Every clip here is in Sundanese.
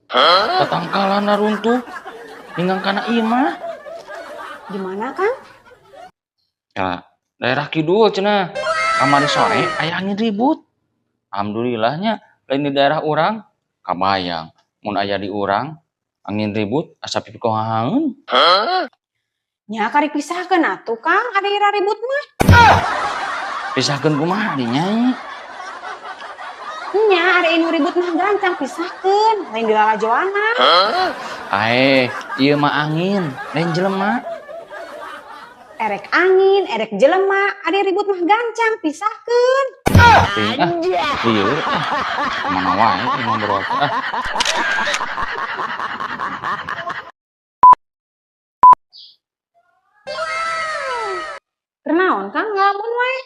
Tatangkalana runtuh. Ninggang kana imah. Di mana, Kang? Ya, daerah kidul cenah. Kamari sore aya angin ribut. Alhamdulillahnya lain di daerah urang, kabayang mun aya di urang angin ribut asa pipikohahaeun. Nya karek pisahkeun atuh, Kang, ari ribut mah. Pisahkeun kumaha di Nyai? Nya ari nu ribut mah gancang pisahkeun, lain dilalajoana. Ae, ieu mah angin, lain jelema. Erek angin, erek jelema, ari ribut mah gancang pisahkeun. Teuing ah, lieur ah. Mana wae imah berot ah. Keur naon, Kang, ngalamun wae?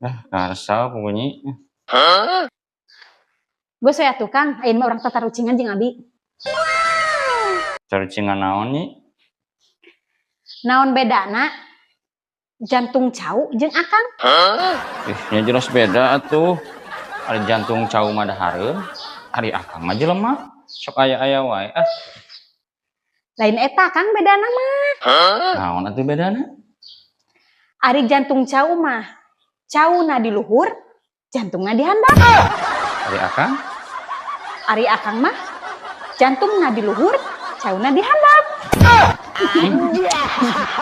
Ah, karsa pokoknya. Geus we atuh, Kang, ayeuna mah urang tatarucingan jeung abi. Carucingan naon, Nyi? Naon bedana jantung cau jeung akang? Ih, nya jelas beda atuh. Ari jantung cau mah dahareun, ari akang mah jelema. Sok aya-aya wae ah. Lain eta, Kang, bedana mah. Naon atuh bedana? Ari jantung cau mah cauna di luhur, jantungna di handap. Ari akang? Ari akang mah jantungna di luhur, cauna di handap.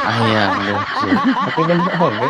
Aya lucu. Tapi bener oge.